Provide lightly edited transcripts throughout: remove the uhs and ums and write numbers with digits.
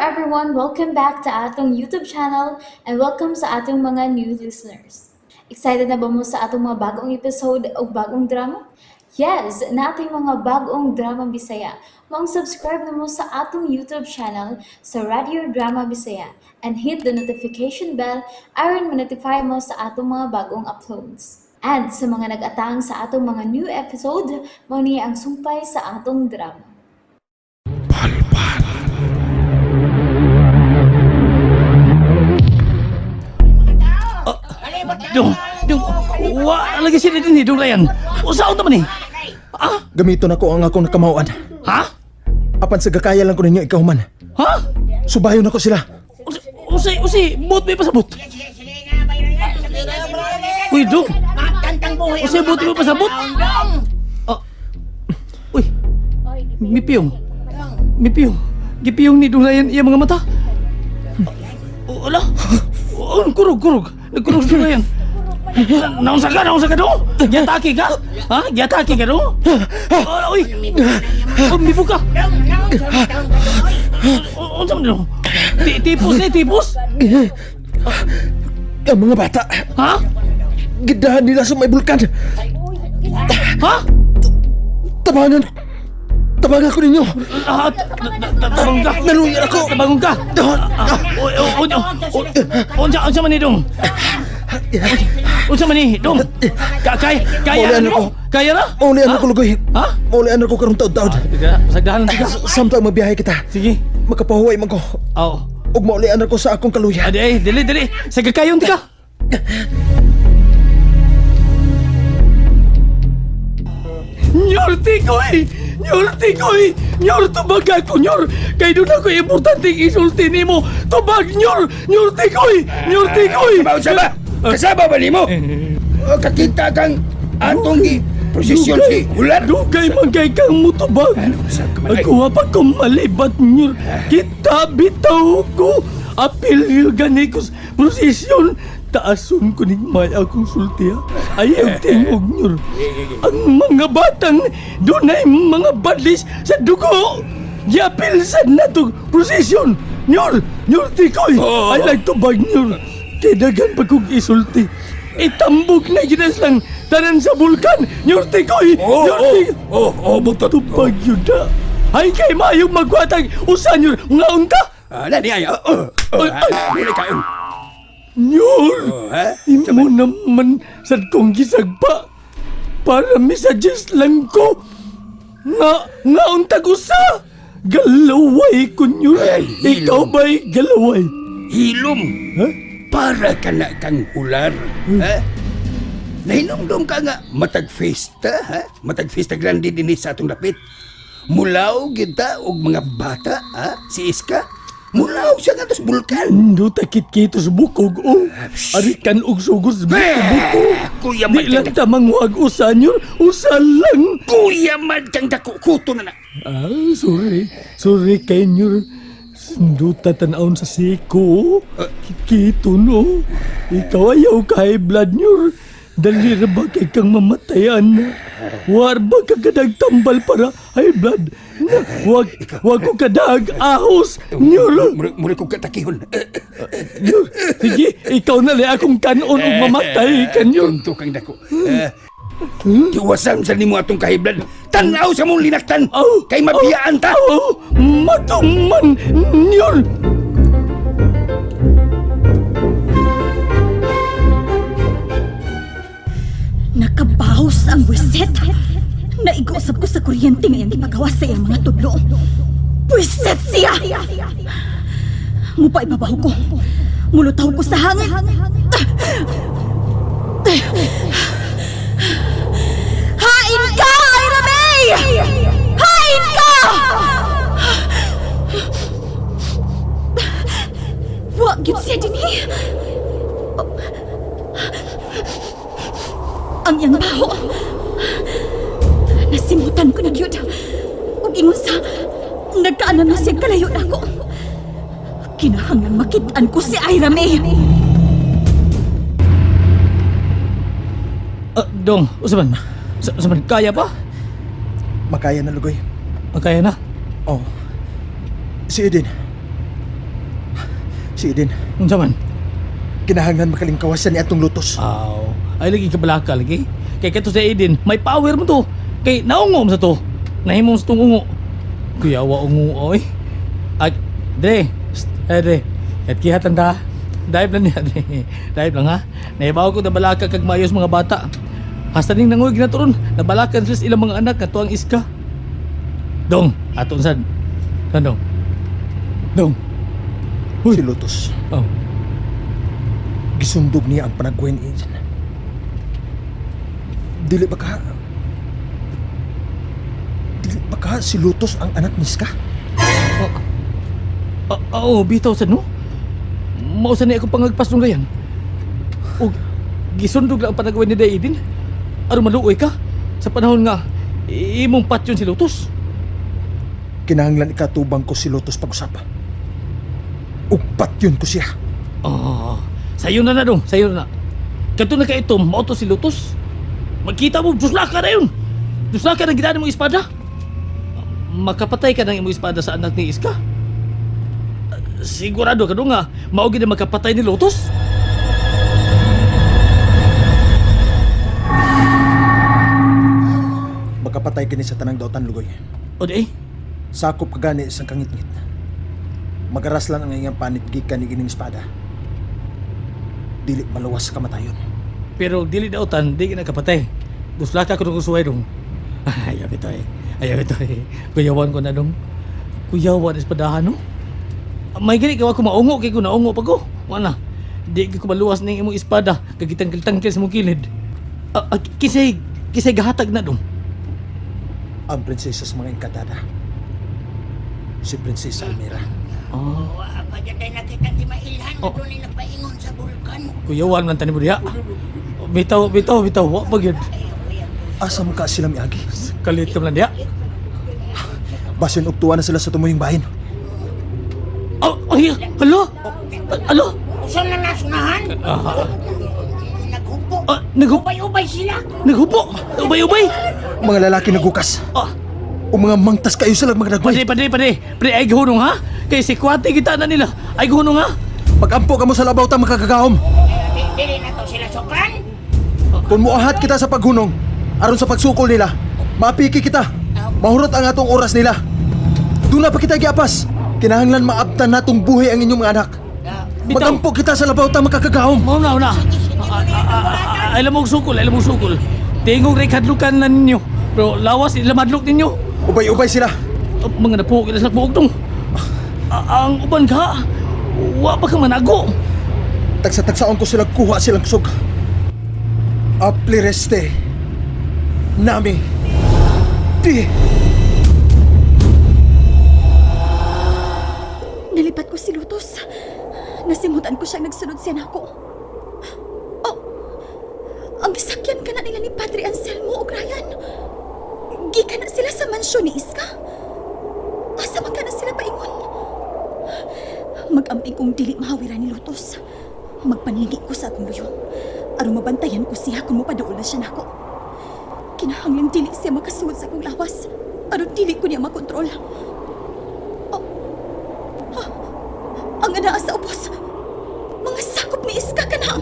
everyone! Welcome back to atong YouTube channel and welcome sa atong mga new listeners. Excited na ba mo sa atong mga bagong episode o bagong drama? Yes, nating mga bagong drama Bisaya. Maong subscribe na mo sa atong YouTube channel sa Radio Drama Bisaya and hit the notification bell aron ma-notify mo sa atong mga bagong uploads. And sa mga nag-atang sa atong mga new episode, mao ni ang sumpay sa atong drama. Dong, dong, wa lagi sila din eh, dong Ryan. Usaon naman eh. Ah, Gamiton ako ang akong nakamauan. ha? Apan sa gakaya lang ko ninyo ikaw man. Ha? Subayon ako sila. Usi, usi, usi, bot may pasabot. Uy, dong. Usi, bot mo pasabot. Ah. Uy, mipiyong. Mipiyong. Gipiyong ni Dong Ryan iya mga mata. Oh, ala. Oh, kurog, kurog. Nagkurog si Dong Ryan. Naunsa ka, naunsa ka dong? Giatake ka? Ha? Giatake ka dong? Oh, uy. Oh, mibo ka. Unsa man dong? Tipos ni, tipos? Ang mga bata, Ha? gidahan nila sa may bulkan. Ha? Tabangan. Tabangan ko ninyo. Ah, tabangon ka. Naluyan ako. Tabangon ka. Ah, Unsa unsa man ni dong? Unsa man ni dong? Kaya kaya Maulian na ako. mo? Kaya na? Maulian ako lugoy. Ha? Maulian ako karong taod-taod. Pasagdahan lang ka. Samtang mabiyahe kita. Sige. Makapahuway man ko. Aw. Ug maulian ako sa akong kaluya. Adi ay, dili dili. Sa kakayon ka. Nyor tikoy! Nyor tikoy! Nyor tubag ako nyor! Kay doon ako importante isulti nimo. Tubag nyor! Nyor tikoy! Nyor tikoy! Sabaw, saba! Kasaba ba nimo? Oh, kakita kang atong gi prosesyon si Hular. Dugay man kay kang mutubag. Ano, sa kamalay? Ako pa ko malibat nyor. Kita bitaw ko. Apil gani ko sa prosesyon. Taason ko ning may akong sulti ha. Ayaw tingog nyor. Ang mga batang dunay mga badlis sa dugo. Giapil sad na to prosesyon. Nyor, nyor tikoy. Oo. Ay like tubag nyor. Kay dagan pa kong isulti. Itambog na ginas lang tanan sa bulkan. Nyor tikoy. Oh, Nyor oh, tikoy. oh, oh, butot. Tupag yun na. Ay kay mayong magwatag. Usa nyor nga unta. Ah, nani ay. Oh, oh, Ay, ay. Dili kaon. Nyor. Oh, ha? Imo naman sad kong gisagpa. Para misuggest lang ko. Nga, nga untag usa. Galaway ko nyor. Ay, hilom. Ikaw ba'y galaway? Hilom. Ha? Para ka na kang hular. Ha? Nahinumdum ka nga matag festa, ha? Matag festa grande dinhi sa atong dapit. Mulaw kita og mga bata, ha? Si Iska. Mulaw siya nga sa bulkan. Ndo takit kito sa bukog o. Arikan og sugod sa buko. Kuya Di man lang kang ta manguag usa nyor. Usa lang. Kuya man kang dako kuto na na. Ah, sorry. Sorry kay nyor. Sinduta tanawon sa siko. Kito no. Ikaw ayaw ka high blood nyor. Dali ra ba kay kang mamatayan na? War ba ka kadag tambal para high blood? Na, wag, wag ko kadag ahos nyor. Mura kong katakihon. Nyor. Sige, ikaw na lang akong kanon ug mamatay ka nyor. Tonto kang dako. Eh, Iwasan sa nimo atong kahiblan. Tanaw sa mong linaktan. Aw, Kay mabiyaan ta. Aw, matuman nyor. Nakabahos ang buwisit. Naigusap ko sa kuryente ngayon ipagawa sa iyang mga tudlo. Buwisit siya! Mupa ibabaw ko. Mulutaw ko sa hangin. Hain ka, Ira May! Hain ka! Wa gyud siya dinhi. Ang iyang baho. Nasimutan ko na gyud. Ug ingon sa nagkaanan na siya kalayo nako. Kinahanglan makit-an ko si Ira May. Ah, dong, usa man. Sa man kaya pa? Makaya na lugoy. Ah, kaya na. Oh. Si Eden. Si Eden, Unsa man? kinahanglan makalingkawasan ni atong Lutos. Aw, ay lagi kabalaka lagi. Kay kato sa Eden, may power mo to. Kay naungom sa to. Nahimong sa tong ungo. Kuya wa ungo oy. Ay, dre, Psst, ay dre. Kat kihatan ta. Dive lang niya, dre. Dive lang ha. Naibaw ko na balaka kag maayos mga bata. Hasta ning nangoy ginaturon, nabalakan sila sa ilang mga anak kato ang iska. Dong, aton sad. Kan dong. Dong. Uy. Si Lutos, Oh. gisundog niya ang panagway ni Eden. Dili ba ka? Dili ba ka si Lutos ang anak ni Iska? Oh, oh, bitaw sad no? Mausa ni ako pangagpas nung gayan. Og gisundog lang ang panagawin ni Daidin. Aron maluoy ka sa panahon nga imong patyon si Lotus. Kinahanglan ikatubang ko si Lotus pag-usap. Upat yun ko siya. Oh, sayo na na dong, sayo na. Kadto na kaitom, mao to si Lotus. Magkita mo, Diyos ka na yun. Diyos ka na ginaan mong espada. Makapatay ka ng imong espada sa anak ni Iska. Sigurado ka dong nga, mao gid ang makapatay ni Lotus. Makapatay kini sa tanang dautan lugoy. O di, eh, Sakop kagani sa kangitngit. Magaraslan ang iyang panit gikan ni ining espada. Dili maluwas sa kamatayon. Pero dili dautan, di ka nakapatay. Dusla ka kung kusuway dong. Ayaw ito eh. Ayaw ito eh. Kuyawan ko na dong. Kuyawan espadahan no? May gani ka ko maungo kay ko naungo pa ko. Wala. Di ko maluwas ning imong espada kagitangkil-tangkil sa imong kilid. Kisay kisay gahatag na dong. Ang prinsesa sa mga engkantada. Si Prinsesa Almira. Oh, Wa pa dyan tayo nakita si Mailhan Oh. na doon ay nagpaingon sa bulkan. kuyawan man tani mo diha. Bitaw, bitaw, bitaw. Wa pa gyud. Asa mo ka sila miagi? Kalit ka man diha. Basin og tuwa na sila sa tumuyong bahin. Oh, ay, hala. Alo. Usan na nasunahan? Ah, Naghupo. ah, naghupo, Ubay-ubay sila. naghupo. Ubay-ubay. Mga lalaki nagukas. Ah, O mga mangtas kayo sila mga Pade, nagway. pade, pade. Pade, ay gihunong ha? Kay si Kwate kita na nila. Ay gihunong ha? Pagampo ka mo sa labaw ta makakagahom. Dili na to sila sokran. Kung muahat kita sa paghunong, aron sa pagsukol nila, mapiki kita. Mahurot ang atong oras nila. Doon na pa kita giapas. Kinahanglan maabtan natong buhi ang inyong mga anak. Bitaw. Magampo kita sa labaw ta makakagahom. Mao na, una. Ay lamog sukol, ay lamog sukol. Tingog ray kadlukan na ninyo. Pero lawas ilamadlok ninyo. Ubay-ubay sila. Ah, mga napuok ila sa buog dong. Ang uban ka, wa pa ka manago. Tagsa-tagsaon ko sila kuha silang kusog. Aplireste. Nami. Di. Nalipat ko si Lutos. Nasimutan ko siyang nagsunod siya nako. Oh! Ang gisakyan ka na nila ni Padre Anselmo o Ryan. Gikan na sila sa mansyon ni Iska. Asa man ka na sila paingon? Magamping kong dili mahawiran ni Lutos. Magpanlingi ko sa akong luyo. Aron mabantayan ko siya kung mapaduol na siya nako. Kinahanglan dili siya makasuod sa akong lawas. Aron dili ko niya makontrol. Ang anaa sa ubos. Mga sakop ni Iska ka na.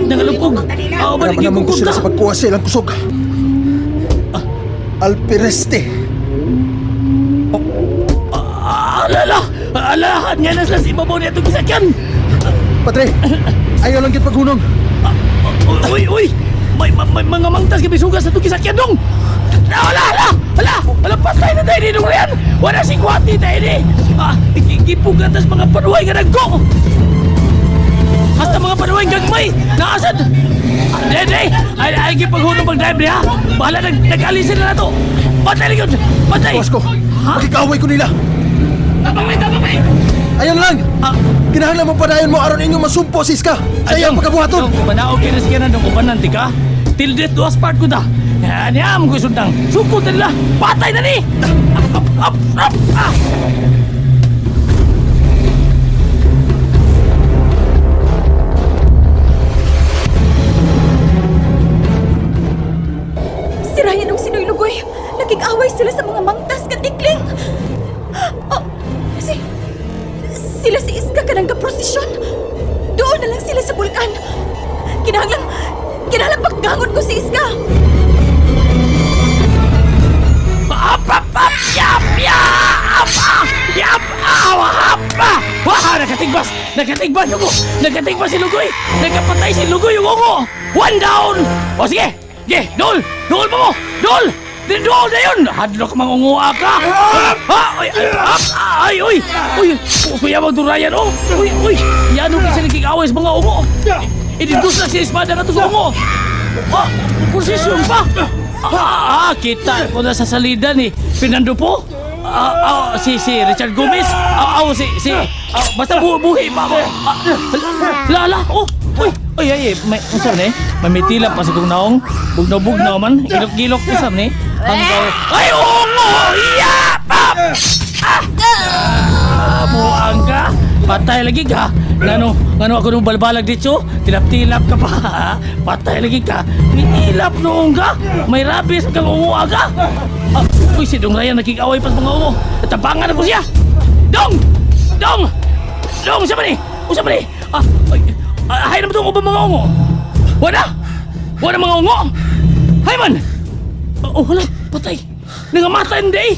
Nangalupog. Uban Naman ko gikukog sila ka. sa pagkuha silang kusog. Alpireste. Alala! Alahan nga na sila sa ibabaw niya itong gisakyan. Padre, ayaw lang gid paghunong. Uy, uy! May mga mangtas kami sugas sa tukisakyan dong! Ah, wala, wala! Wala! Wala, patay na tayo ni Dong Rian! Wala si Kwati tayo ni! Ah, ikikipugan tas mga panuhay nga nagko! Hasta mga panuhay gagmay! Naasad! Dede! Ay, ay, gipaghunong pag-drive niya! Bahala, nag-alisin na na to! Patay na yun! Patay! Bawas ko. Ha? Makikaway ko nila. Tabangay, tabangay! Ayaw lang. Ah, Kinahanglan mo padayon mo aron inyong masumpo si Iska. Sa iyang pagkabuhaton. Dong, kumana, okay na sige na, dong, kumanan, tika. Till death do us part ko ta. Yan, ko sundang. Sukol na nila. Patay na ni! Up, up, up, ah! Yap! Ah! Wahap! Ah! Wah! Nakatigbas! Nakatigbas yung Nakatigpas si Lugoy! Nakapatay si Lugoy yung ungo! One down! O sige! Sige! Dol! Dol pa mo! Dol! Dol na yun! Hadlok mang ungo ka! Ah! Ay! Ay! Ah! Ay! Uy! Uy! Kuya mo durayan oh! Uy! Uy! Yan ang kasi nagkikaway sa mga ungo! Inindus na si Espada na to sa ungo! Ah! Posisyon pa! Ah, ah, kita ko na sa salida ni Fernando po. Ah, ah, si si Richard Gomez. Ah, ah, si si ah, basta buhi pa ako. Ah, la la, oh. Uy, uy, ay, may unsa ni? May mitila pa sa kong naong. Bugnaw-bugnaw man, gilok-gilok usab ni. Hanggaw. Ay, ungo! Iya! Ah! Ah! Buang ka. Patay lagi ka. Ngano, ngano ako nung balbalag dito? Tilap-tilap ka pa. Ha? Patay lagi ka. Nitilap noong ka. May rabis kang ungo ka. Ah, uy, si Dong Ryan nakikaway pa sa mga ungo. Tabangan ako siya. Dong! Dong! Dong, siya ba ni? Usa ba ni? Ah, ay, ah, hay naman itong ubang mga ungo. Wala! Wala mga ungo! Hay man! Oh, wala. Patay. Nangamatay hindi eh.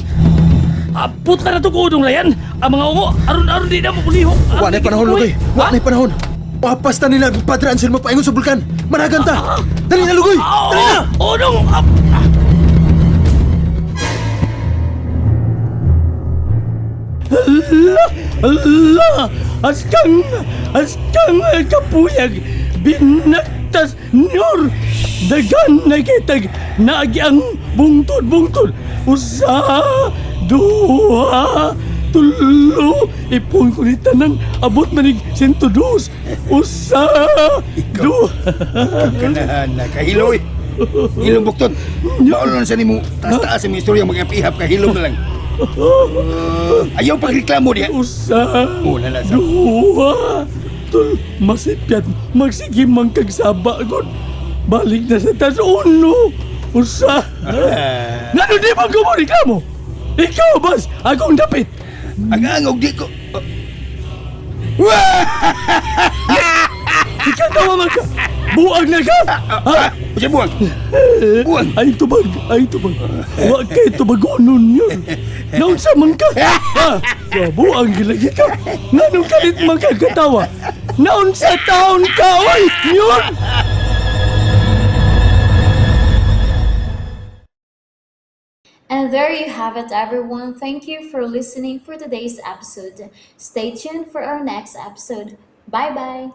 Abot na na itong udong na yan. Ang mga ungo, aron-aron di na mo kulihok. Wa na'y panahon, Lugoy. Wa na'y panahon. Papas ta nila Padre Anselmo paingon sa bulkan. Managan ta. Dali na, Lugoy. Dali na. Udong! Ah, Allah! Allah! Askang! Askang kapuyag! Binagtas nyor! Dagan na kitag naagi ang bungtod-bungtod! Usa! Duha! Tulo! Ipon ko ni tanan! Abot manig 102! Usa! Duha! Kanahan na kahilo eh. Hilom bukton. Maulon sa nimo. Taas-taas sa mga istorya mga pihap kahilom na lang. Ayaw pagreklamo diha. Usa! Una na sa. Duha! Tul, masipyat, magsige mang kagsaba god. Balik na sa tas uno. Usa. Ngano di man ko mo reklamo? Ikaw bas, akong dapit. Ang angog di ko. Ikaw tawa man ka. Buang na ka. Ha? Usa buwang. Buwang. Ay tubag, ay tubag. Wa kay tubagonon yun. Naunsa man ka? Ha? So, buang gilagi ka. Nganong kalit man ka katawa? Naunsa taon ka, oy! Yun! And there you have it, everyone. Thank you for listening for today's episode. Stay tuned for our next episode. Bye bye.